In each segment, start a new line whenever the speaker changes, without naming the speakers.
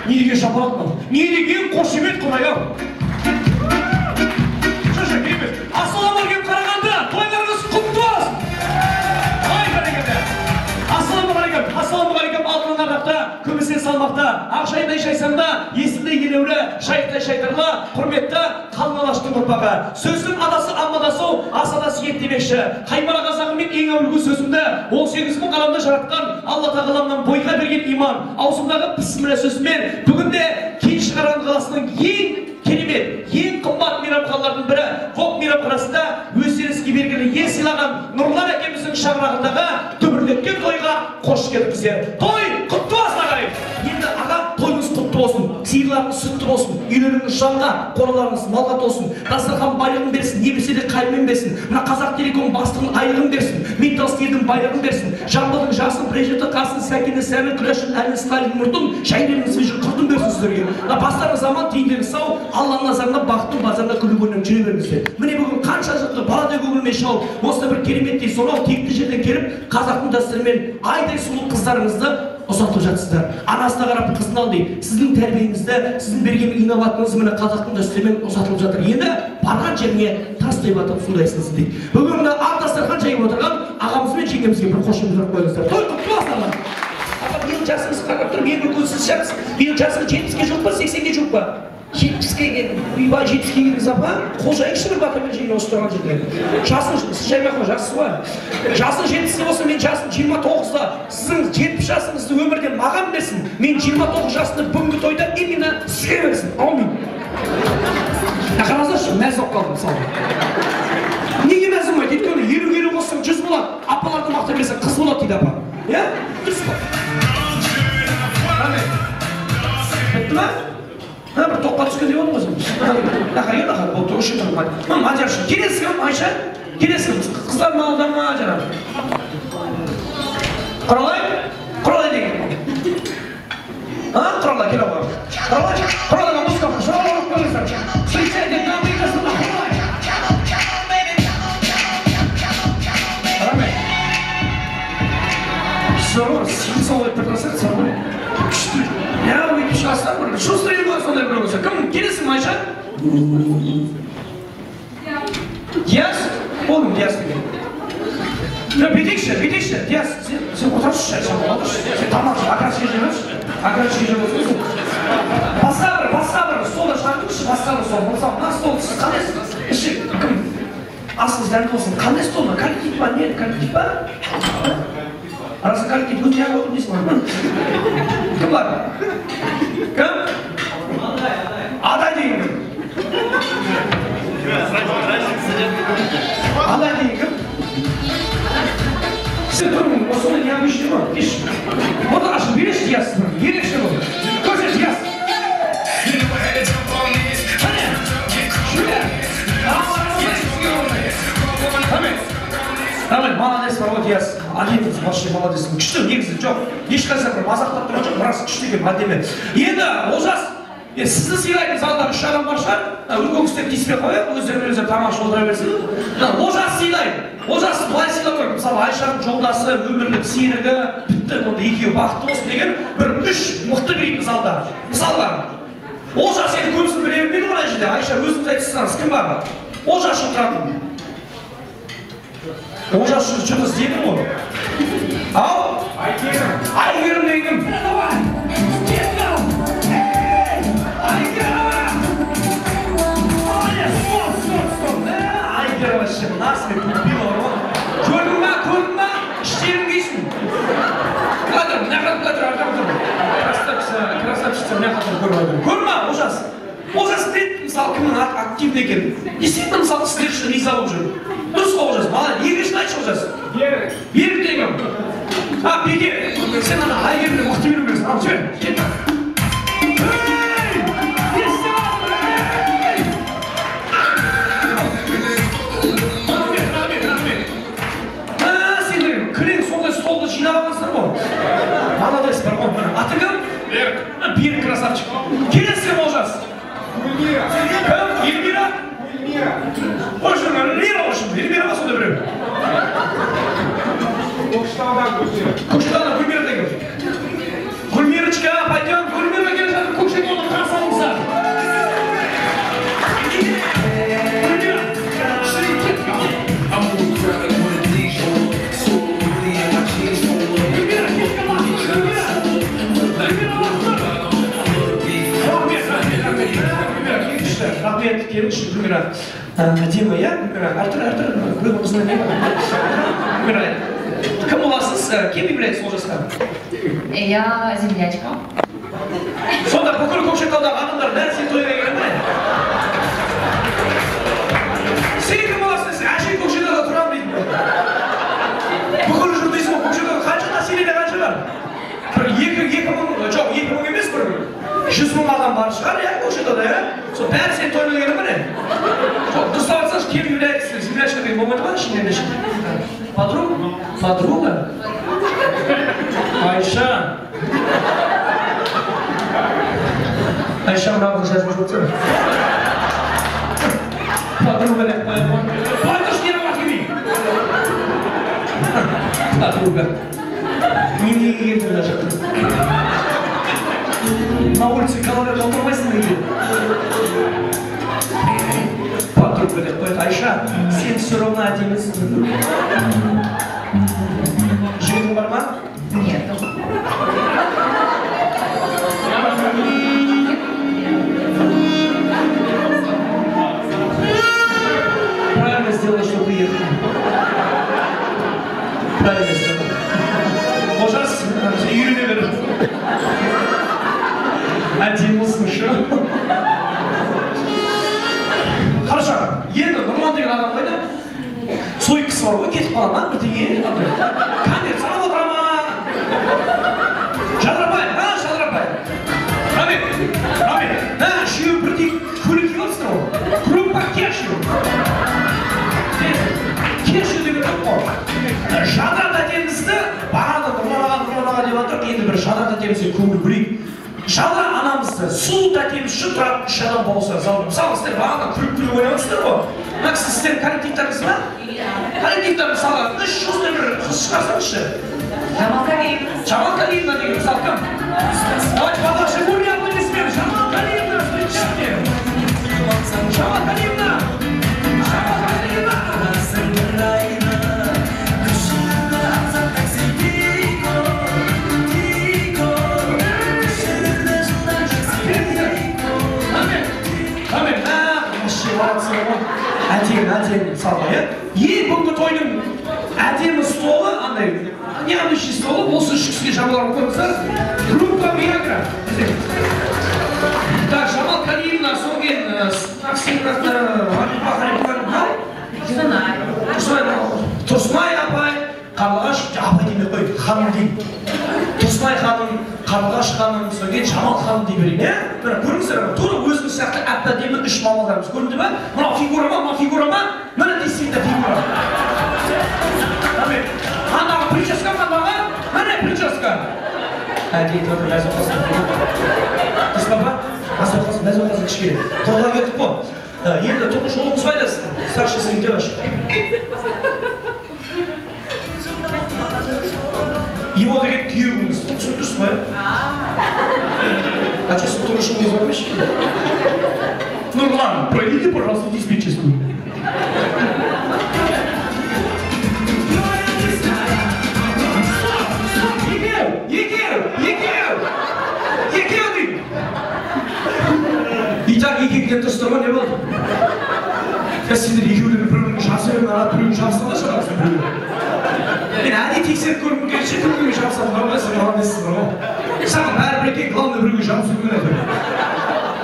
Не деген шапалақ мынау, не деген қошемет, құдай-ау! Ассалаумағалейкум, Қарағанды! Тойларыңыз құтты болсын! Ай, бәрекелді! Ассалаумағалейкум, ассалаумағалейкум, алтын ардақты, күмістен салмақты, ақшайдай шайсаңда, есімді елеулі, шайықтай шайтырлы, құрметті қалың алаштың ұрпағы. Сөздің адасы амандасу, ас адасы ет демекші. Қаймана қазағым мен ең әуелгі сөзімді 18 мың ғаламды жаратқан Алла тағаламнан бойға берген иман, аузымдағы бісміллә сөзімен бүгінде Кенші Қарағанды қаласының ең керемет, ең қымбат мейрамханалардың бірі ВОК мейрамханасында өздеріңізге белгілі ел сыйлаған Нұрлан әкеміздің шаңырағындағы дүбірлеткен тойға қош келдіңіздер. Той құтты болсын, ағайын! Енді аға, тойыңыз құтты болсын, сиырларыңыз сүтті болсын, үйлеріңіз жанға, қораларыңыз малға толсын, дастархан байлығын берсін, не берсе де қайырымен берсін, мына Қазақ Телеком бастығының айлығын берсін, Металлстилдің байлығын берсін, Жамбылдың жасын, Брежневті қасын, Сәкені сәнін, Күләштің әлін, Сталин мұртын, жайдеріңіз свежий құртын берсін сіздерге. Мына бастарыңыз аман, тиіндеріңіз сау, Алланың назарында, бақыттың базарында күліп ойнап жүре беріңіздер. Міне бүгін қанша жұртты баладай көңілмен шауып, осындай бір кереметтей сонау текті жерден келіп, қазақтың дәстүрімен айдай сұлу қыздарыңызды ұзатып жатсыздар. Анасына қарап қызын ал дейді. Сіздің тәрбиеңізді, сіздің берген инабатыңыз міне қазақтың дәстүрімен ұзатылып жатыр. Енді барған жеріңе тастай батып судай сіңсін дейді. Бүгін мына ақ дастархан жайып отырған ағамыз бен жеңгемізге бір қошемет ұрып қойыңыздар. Той құтты болсын, аға! Апа, биыл жасыңыз қарап тұр, мен үлкен сіз шығарсыз. Биыл жасыңыз 70-ке жуық па, 80-ге жуық па? 70-ке келдім. Ойбай, 70-ке келдіңіз, апа? Қол жайыңызшы бір батырмен жеңге осы тұрған жерде. Жасың, сіз жаймай ақ қой, жассыз ғой. Жасың 70-те болса, мен жасым 29-да. Сіздің 70 жасыңызды өмірде маған берсін. Мен 29 жасымды бүгінгі тойда именно сізге берсін. Аумин. Қараңыздаршы, мәз болып қалдым мысалы. Неге мәз болмайды? Өйткені 50-ге 50 қоссаң 100 болады. Апаларды мақтай берсең қыз болады дейді апа. Иә? Дұрыс па? Рахмет. Бітті ма? Бір тоққа түскендей болдың ғой сен. Нақа, нақа, болды, осы жерде тұрмай. Мына Мадияр, келесі кім, Айша? Келесі кім? Қыздар ма, ұлдар ма, жаңағы? Құралай? Құралай деген. А, Құралай, келе ғой. Құралай, Құралайға музыка қойшы, ұрып қойыңыздар. Встречайте, дамы и господа, Құралай. Рахмет. Сұры, сен солай тұрсаң, сұры. Күшті. Я өйтіп шығасың, бір шустрый ғой сондай біреу болса. Кім? Келесі кім, Айша? Диас? Ол кім Диас деген? Жоқ, бүйтейікші, бүйтейікші. Диас, сен отыршы, сен отыршы. Сен тамақ жеп, окорочка жеп алшы. Окорочка жеп алсың. Басқа бір столды шығарыңызшы, басқа бір стол. Мысалы, мына стол сіз қандай іші кім? Асыңыз дәмді болсын. Қандай стол мына? Коллектив па, не? Коллектив па? Арасы коллектив өте ақ отыр дейсің ғой. Кім бар? Кім? Адай деген кім? Адай деген кім? Сен тұрмын, осыны необычный ғой. Кеш. Отыр ашып береші Диас. Ерекше бұл. Көрсе Диас. Міне. Шүлер. Рахмет. Рахмет, молодец, бар ғой Диас. Әдемі, вообще молодец. Күшті, негізі жоқ. Ешқайсысы бір мазақтап тұрған жоқ, рас күшті екен, әдемі. Енді Олжас, сізді сыйлайтын залда 3 адам бар шығар. Үлкен кісілер тиіспей қояйық, өздерімен өздері тамақ ішіп отыра берсін. Олжас сыйлайды. Олжас былай сыйлау керек. Мысалы, Айшаның жолдасы, өмірлік серігі, бітті, онда екеуі бақытты болсын деген бір 3 мықты билейтін залда. Мысалға, Олжас енді көбісін біле бермейді ғой ана жерде. Айша, өзіңіз айтсаңыз, кім бар? Олжас үшін тұратын. Олжас үшін что-то істедің ғой. Ау? Әйгерім. Әйгерім деген кім? Давай! Әйгерім! Стоп, стоп, стоп! Әйгерім вообще насмерть убила ғой. Көрдің ба, көрдің ба? Іштерін күйсін. Мына тұр, мына тұр, арқа тұр. Красавица, красавица, мына тұр, көріп отыр. Көрдің ба, Олжас? Олжас біледі, мысалы, кімнің активный екенін. Действительно, мысалы, сіздер үшін риза болып жүр. Дұрыс қой, Олжас. Маған екіншіні айтшы, Олжас. Берік. Берік деген кім? А, Беке, сен ана Әйгерімді мықты беру керексің. Ал, жібер, кет. Ей! Не істеп жатыр? Ей! Рахмет, рахмет, рахмет. А, сендер кілең сондай столды жинап алғансыңдар ғой. Молодец, бар ғой. Міне, аты кім? Берік. Берік красавчик. Келесі кім, Олжас? Эльмира. Кім? Эльмира? Эльмира. Қойшы, Эльмира қойшы. Эльмира ма сонда біреу? Көкшетаудан Гүлмира. Көкшетаудан Гүлмира деген. Гүлмирочка, пойдем, Гүлмира келе жатыр. Рахмет, келіңізші, Гүлмира. Әдемі, иә, Гүлмира? Әртүр, біреу қызына не бар? Гүлмира, кім боласыз? Кем является Олжасқа?
Я землячка.
Сонда бүкіл Көкшетаудағы адамдар бәрі сен тойға келген бе? Сен кім боласың десе, әшейін Көкшетауда тұрамын дейтін. Бүкіл жұрт дейсің ғой, Көкшетауда қанша население қанша бар? Бір 2000, жоқ, 2000 емес, бір 100 мың адам бар шығар, иә, Көкшетауда, иә? Сол бәрі сен тойға келген бе? Сол дұрыстап айтсаңшы, кем является землячка деген болмайды ма ішінде? Подруга? Подруга? Айша. Айша, мына қыз жазып жатыр. Подруга деп қояды ғой. Қой тұршы, не келмей. Подруга. Неге келдің мына жаққа? На улице голове толтырмайсың неге? Подруга деп қояды. Айша, сен все равно әдемісің. Жігітің бар ма?
Нет.
Правильно сделала, что приехала. Правильно сделала. Олжас, үйрене бер. Әдемісің ше. Хорошо, енді Нұрлан деген адам қайда? Сойкасы бар ғой, кетіп қала ма бірдеңе? Конверт салып отыра ма? Жадырапай, а, Жадырапай. Рахмет, рахмет. Мә, үшеуі бірдей көйлек киіп алыпсыздар ғой. Группа кешью. Кешью деген топ қой. Жадыра тәтемізді бағана Нұрлан аға, Нұрлан аға деп жатыр. Енді бір Жадыра тәтемізге көңіл бөлейік. Жадыра анамызды, сұлу тәтеміз үшін тұратын үш адам болса залда. Мысалы, сіздер бағана күліп-күліп ойнап жүрсіздер ғой. Мына кісі сіздердің коллективтарыңыз ба? Коллективтар мысалы, үш жүзде бір қыз шығарсаңызшы.
Жамал Калиевна.
Жамал Калиевна деген мысалы кім? Давайте под ваши бурные аплодисменты. Жамал Калиевна, встречайте. Жамал Калиевна. Жамал Калиевна. Рахмет. Мә, вообще молодцы ғой. Әдемі, әдемі мысалға, иә? Ең бүгінгі тойдың әдемі столы, андай, необычный столы, осы үш кісіге жамалар қойыңыздар. Группа Виагра. Так, Жамал Калиевна, содан кейін Тұрсынай апай, Қарлығаш, апай демей қой, ханым деймін. Тұрсынай ханым, Қарлығаш ханым, содан кейін Жамал ханым дей берейін, иә? Міне көрдіңіздер ме? Тура өзіңіз сияқты әп-әдемі үш мамалдарымыз. Көрінді ме? Мынау фигура ма, мынау фигура ма? Міне действительно фигура. Рахмет. Андағы прическа ма, андағы? Міне прическа. Әдейі тұр, мәз оқасын. Дұрыс па, мәз оқасын, мәз оқасын кішкене. Тойлап кеттік қой. Енді тұңғыш ұлыңыз қайда? Старший сын где ваш? Его деген күйеуіңіз. Түсініп тұрсыз ба? А что, тұңғыш ұлыңыз бар ма? Нұрлан, пройдите, пожалуйста, диспетчерскую. Екеу, екеу, екеу! Екеу деймін! И так екеуіңнен тұрсыздар ғой, не болды? Я сендер екеулері бір-бірінің жабыса бермей, ана біреуін жабыса да шығарсың біреуін. Мен әдейі тексеріп көргім келді ше, кім кімге жабысады, бар сен молодецсің ғой. Саған бәрібір екен, главное біреуге жабысу керек әйтеуір.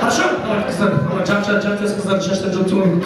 Хорошо? Давай, қыздар, жап-жас қыздардың шаштарын жұлып тұрмын.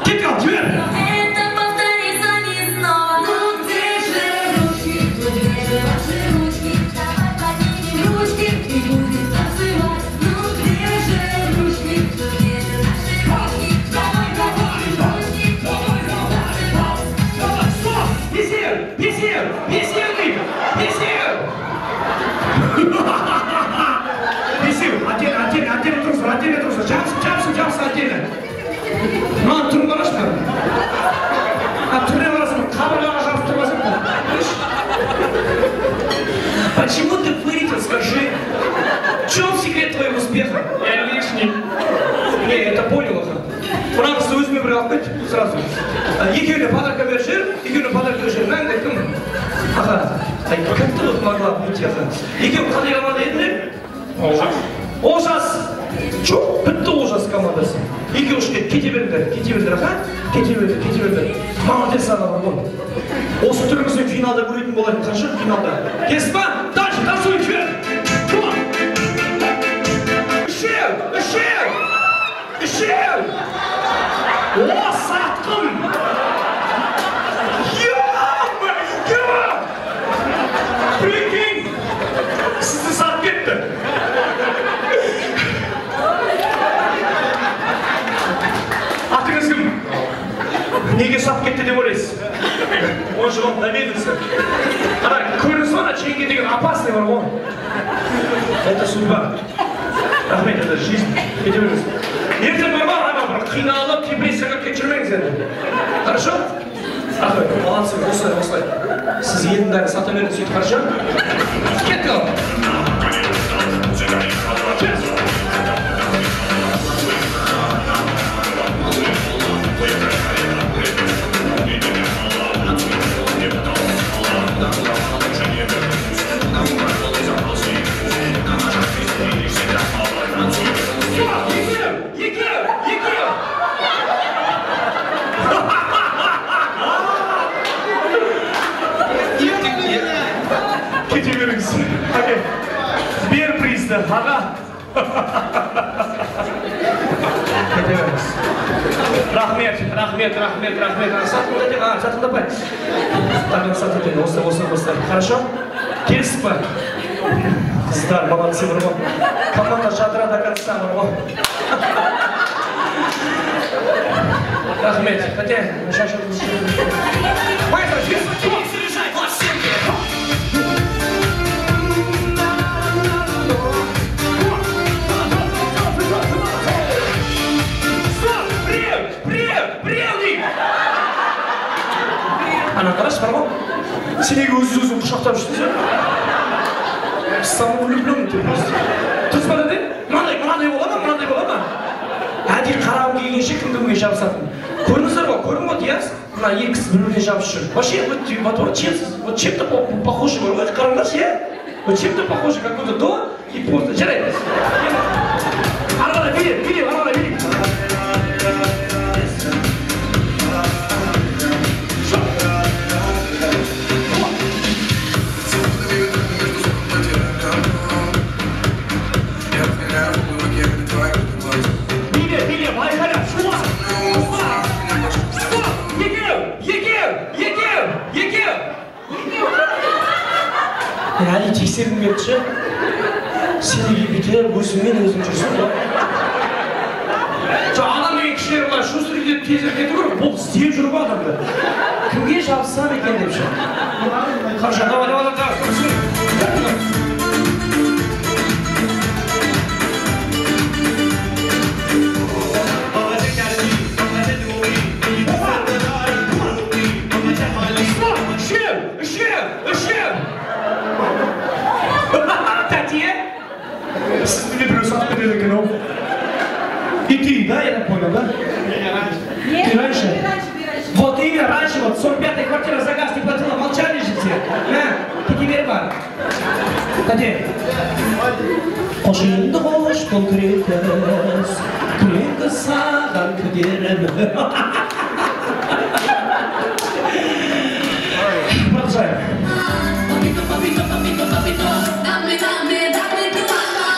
Кеттік ал, жібер!
Это повторится не снова. Ну где же ручки, ну где же ваши ручки? Давай поднимем ручки и будем танцевать. Ну где же ручки, ну где же наши ручки? Давай поднимем ручки и будем танцевать.
Давай, стоп! Бесеу, бесеу, бесеу деймін, бесеу! Бесеу, отдельно, отдельно, отдельно тұрыңыздар, отдельно тұрыңыздар. Жабысып, жабысып, жабысып, отдельно. Мынаның түрін қарашы мына. Мына түріне қарасаң, қабырғаға жабысып тұрмасаң. Почему ты вылетел, скажи? В чем секрет твоего успеха?
Я лишний.
Не, это понял, аха. Мына қызды өзіме бір алып кет, сразу. Екеуіне подарка беріп жібер, екеуіне подарка беріп жібер. Мәңгі кім? Аха. Ай, как ты вот могла выйти, аха? Екеуі қандай команда едіңдер?
Олжас.
Олжас. Жоқ, бітті Олжас командасы. беріңдер, кете беріңдер, аха? Кете беріңдер, кете беріңдер. Молодец аналар, бол. Осы түріңізбен финалда көретін болайын, хорошо? Финалда. Келістік па? Дальше, танцуем, вверх! Үшеу, үшеу, үшеу! О, сатқын! Ё-моё! Прикинь! Сізді сатып кетті. Атыңыз кім? Неге сатып кетті деп ойлайсыз? Он же вам доверился. Ана, көрдіңіз ба, ана жеңге деген опасный бар ғой. Это судьба. Рахмет, это жизнь. Кете беріңіз. Ертең бар ма, ана бір қиналып, депрессияға кетіп жүрмеңіз енді. Хорошо? Рахмет, молодцы, осылай, осылай. Сіз елдің бәрін сата беріңіз сөйтіп, хорошо? Кеттік ал. Екеу, екеу, екеу. Кете беріңіз. Әке, бер призді, аға. Кете беріңіз. Рахмет, рахмет, рахмет, рахмет. Сатқын а, сатқындапай. Так, сатқын, осы, осы, осы. Хорошо? Келістік па? Қыздар, молодцы, бар ғой. Команда Жадыра до конца, бар ғой. Рахмет. Хотя, сейчас, сейчас. Поехали!
Заряжай пластинки!
Стоп! Біреу! Біреу! Біреу деймін! Ана қарашы, бар ғой. Сен неге өз өзің құшақтап жүрсің сен? Самовлюбленный ты просто. Дұрыс па деді? Мынандай, мынандай бола ма, мынандай бола ма? Әдейі қарағым келгенше кім кімге жабысатын. Көрдіңіздер ғой, көрдің ғой, Диас? Мына екі кісі бір біріне жабысып жүр. Вообще, вот, вот, вот, чем, вот чем-то похожи бар ғой, қараңдаршы, иә? Вот чем-то похожи, как будто до и после. Жарайды. Ары қарай биле, биле, ары қарай билейік. Стоп. Биле, биле, айқайлап, шула, шула. Стоп! Екеу, екеу, екеу, екеу. Мен әлі тексергім келді ше. Сен неге бүйтіп өзіңмен өзің жүрсің ғой? Жоқ, адам деген кішілер былай шустрый деп тезірек кету керек, бұл іздеп жүр ғой адамды. Кімге жабыссам екен деп ше. Хорошо, давай, давай, давай, давай. Стоп! Үшеу! Үшеу! Үшеу! Тәте! Сізді де біреу сатып кетеді екен ау. И ты, да, я так понял, да?
Нет,
Ты раньше?
Ты раньше, ты раньше.
Вот именно раньше, вот 45-я квартира за газ не платила, молчали же все. На, кете бер бар. Тәте. Қош енді қош бұл күрең қыз, күрең қыз саған күдерім. Продолжаем.
Papito, papito, papito, papito, dame, dame, dame tu alma.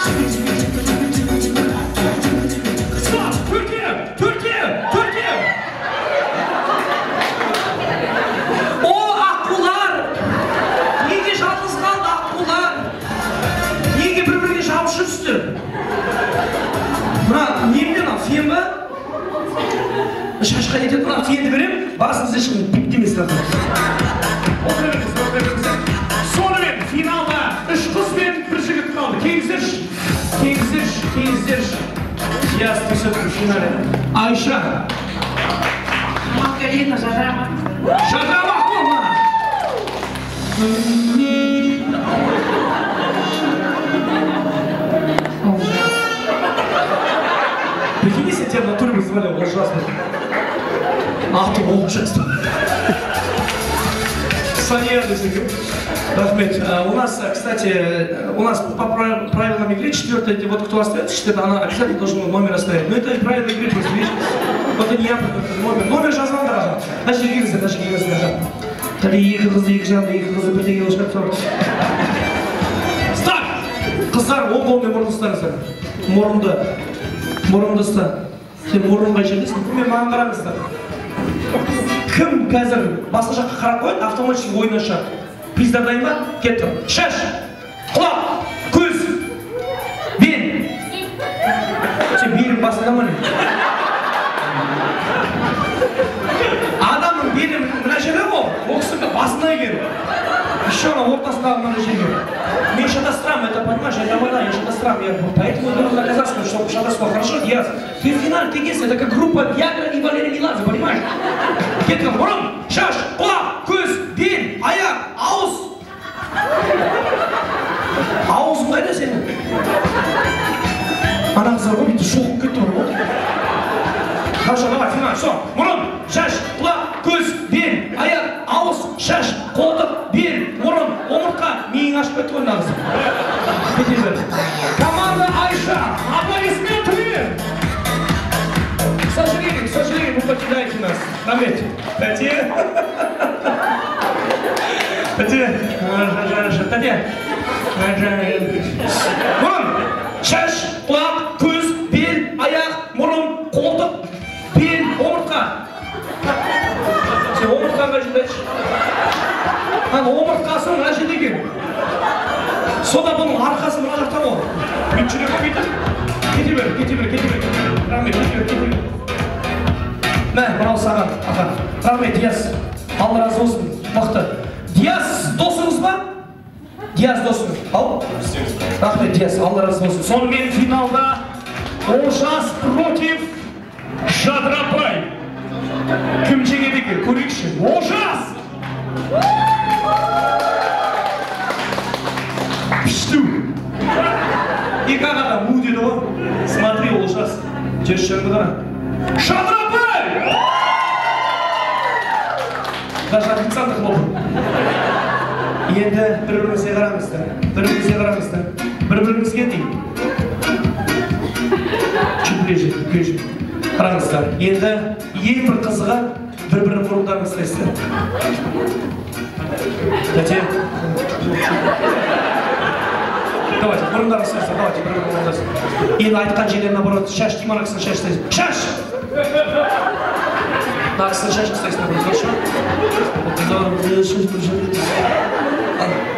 Стоп! Төртеу! Төртеу! Төртеу! О, аққулар! Неге жалғыз қалды аққулар? Неге бір-біріне жабысып жүрсіздер? Мына немене мынау, фен ба? Шашқа кетеді, мына фенді беремін, басыңызды ешкім биттемес сразу. Отыра беріңіз, отыра беріңіз. Сонымен финалда үш қыз бен бір жігіт қалды. Келіңіздерші, келіңіздерші, келіңіздерші. Диас, ты все-таки в финале. Айша.
Галина, Жадыра.
Жадыра Мақұлова.
Ужас.
Прикинь, если тебя в натуре бы звали ужасно. Ах ты ужас. Сания десең. Рахмет. У нас, кстати, у нас по правилам игры четвертая, вот кто остается, четвертая, она обязательно должен номер оставить. Но это правила игры просто, видишь? Вот это не я, номер. Номер жазылыңдар аға. Мына жерге келіңіздер, мына жерге келіңіздер аға. Тәте, екі қызды екі жағында, екі қызды бірдей келіп шығып тұр. Старт! Қыздар, оң қолмен мұрын ұстаңыздар. Мұрынды. Мұрынды ұста. Сен мұрның қай жердесің? Мен маған қараңыздар. Кім қазір басқа жаққа қарап қояды, автоматически ойыннан шығады. Приздар дайын ба? Кетті. Шаш, құлақ, көз, бел. Сен белің басында ма не? Адамның белі мына жерде ғой, ол кісінің басында екен. Еще ана ортасындағы мына жерге. Мен шатастырам, это понимаешь, это вода, я шатастырам. Я поэтому я говорю на казахском, чтобы шатастырал. Хорошо, Диас, ты в финале, ты есть, это как группа Виагра и Валерий Меладзе, понимаешь? Кетті, мұрын, шаш, құлақ, көз, бел, аяқ, ауыз. Аузың қайда сенің? Ана қыздар ғой, бүйтіп шоқып кетті ғой. Хорошо, давай, финал, все. Мұрын, шаш, құлақ, көз, бел, аяқ, ауыз, шаш, қолтық, бел, мұрын, омыртқа. Миың ашып кетті ғой мына қыз. Кете бер. Команда Айша, аплодисменты! К сожалению, вы покидаете нас. Рахмет. Тәте. Тәте. Тәте. Мұрын, шаш, құлақ, көз, бел, аяқ, мұрын, қолтық, бел, омыртқа. Сен омыртқаң қай жерде айтшы? Ана омыртқасы мына жерде екен. Сонда бұның арқасы мына жақта ғой. Бүйтіп жүре ғой, бүйтіп. Кете бер, кете бер, кете бер. Рахмет, кете бер, кете бер. Мә, мынау саған, аға. Рахмет, Диас. Алла разы болсын. Мықты. Диас досыңыз ба? Диас досыңыз. Ал? Рахмет, Диас, Алла разы болсын. Сонымен финалда Олжас против Жадырапай. Кім жеңеді екен? Көрейікші. Олжас! Пішту! Екі ағаға му деді ғой. Смотри, Олжас. Жер шырынды қара. Жадырапай! Даже официант хлопает. Енді бір-біріңізге қараңыздар. Бір-біріңізге қараңыздар. Бір-біріңізге дейін. Чуть ближе, ближе. Қараңыздар. Енді ең бір қызығы бір-бірінің мұрындарыңызды ұстайсыздар. Тәте. Давайте, мұрындарыңызды ұстайсыздар. Давайте, бір-бірінің мұрындарыңызды. Енді айтқан жерден наоборот, шаш деймін, ана кісінің шаш ұстайсыз. Шаш! Мына кісінің шашын ұстайсыз, наоборот, хорошо?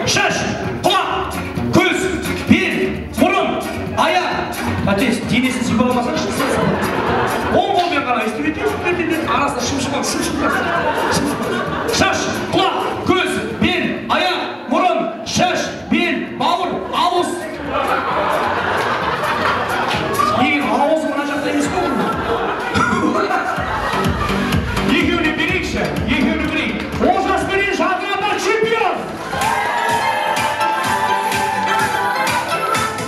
Шаш, құлақ, көз, бел, мұрын, аяқ. Әтес, денесін сипаламасаңшы, оң қолмен ғана өйстіп өтіп, арасында шымшық, шымшық, шымшық. Шаш, құлақ, көз, бел, аяқ, мұрын, шаш, бел, бауыр, ауыз. Егер ауыз мына жақта емес қой. Екеуіне берейікші, екеуіне берейік. Олжас пенен Жадырапай чемпион!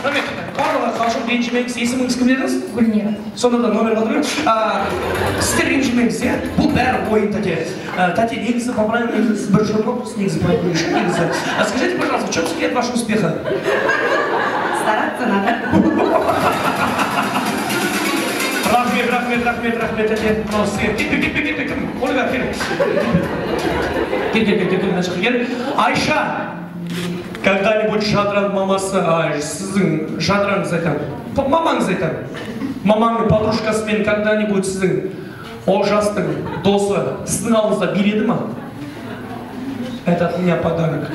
Рахмет, барлығы қалжың, ренжімеңіз. Есіміңіз кім дедіңіз?
Гүлмира.
Сонда да номер қалдырып. Сіздер ренжімеңіз, иә? Бұл бәрі ойын, тәте. Тәте, негізі по правилам сіз бір жыл болыпсыз, негізі былай көрейікші, негізі. Скажите, пожалуйста, в чем секрет вашего успеха?
Стараться надо.
Рахмет, рахмет, рахмет, рахмет, тәте. Мынау сізге. Кетпе, кетпе, кетпе, кім? Ольга, кел. Кел, кел, кел, кел, мына жаққа кел. Айша, когда-нибудь Жадыраның мамасы, сіздің Жадыраңыз айтамын, мамаңыз айтамын. Мамаңның подружкасымен когда-нибудь сіздің Олжастың досы сіздің алдыңызда биледі ма? Это от меня подарок.